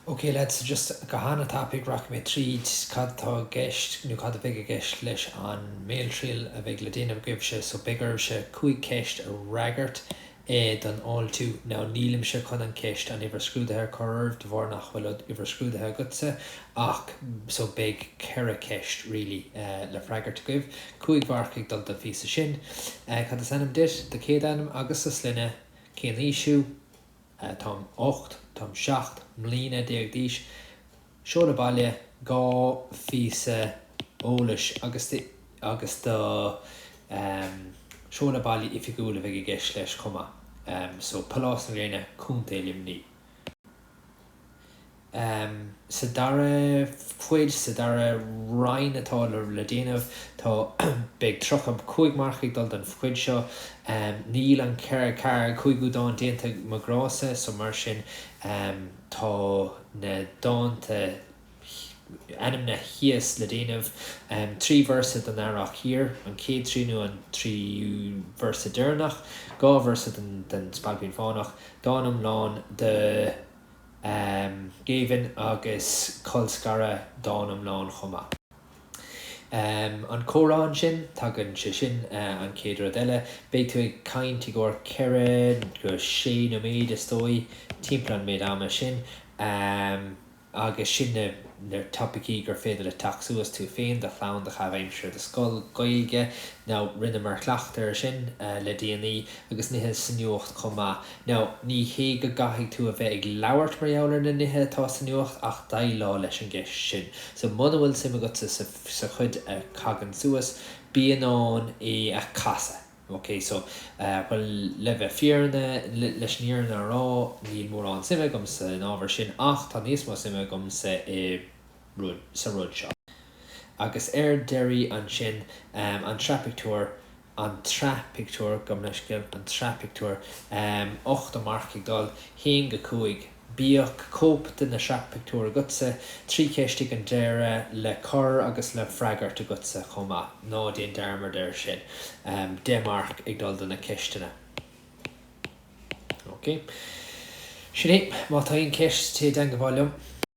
Ok lads, so just go han-tapaidh rachaidh mé tríd cad atá i gceist nó cad a bheidh i gceist leis an mbéaltriail a bheidh le déanamh agaibhse. So beidh oraibhse 5 ceist a fhreagairt don fháiltiú. Now nílimse chun an ceist an uimhir scrúdaithe a chur oraibh de bharr nach bhfuil uimhir scrúdaithe agatsa ach so beidh 4 ceist really le freagairt agaibh. 5 mharc ag dul don phíosa sin. Cad is ainm duit? Do chéad ainm agus do sloinne. Cén aois thú? Táim 8, táim 17 mbliana d'aois. Seoladh baile, 2 phíosa eolais agus agus do seoladh baile oifigiúil a bheidh i gceist leis chomh maith. So, Pálás na Gréine, Contae Luimnigh. Sa dara cuid, sa dara roinn atá le déanamh, tá, beidh 35 marc ag dul don chuid seo. Níl an ceathrú, cúigiú dán déanta, mo ghrása, so mar sin tá na dánta ainmnithe thíos le déanamh. 3 véarsa den Earrach Thiar, an chéad trí nó an tríú véarsa deireanach, 2 véarsa den Spailpín Fánach, dán iomlán de. Géibheann agus Colscaradh, dán iomlán chomh maith. An comhrá ansin, tagann sé sin an chéad rud eile. Beidh tú ag caint i gcomhair 4 go 6 nóiméad is dóigh, timpeall an méid ama sin. Agus sin na na topaicí gur féidir leat teacht suas, tú féin, do chlann, do chaitheamh aimsire, do scoil, Gaeilge. Now, rinneamar cleachtadh air sin le déanaí agus nithe sa nuacht chomh maith. Now, ní hé go gcaithfidh tú a bheith ag labhairt mar gheall ar na nithe atá sa nuacht ach déileáil leis an gceist sin. So, muna bhfuil suim agatsa sa, sa chuid a thagann suas, bí in ann é a chasadh. Ok, so, bhuel, le bheith fírinne, leis an fhírinne a rá, níl mórán suime agamsa in ábhar sin ach tá níos mó suime agamsa i rud, sa rud seo. Agus ar deireadh ansin, an tsraith pictiúr, an tsraith pictiúr, gabh mo leithscéal, an tsraith pictiúr, 8 marc ag dul, 1-5. Bíodh cóip de na sraith pictiúr agatsa, 3 cheist ag an deireadh le cur agus le freagairt agatsa chomh maith, ná déan dearmad air sin. 10 marc ag dul do na ceisteanna. Ok. Sin é. Má tá aon cheist, téigh i dteangabháil liom.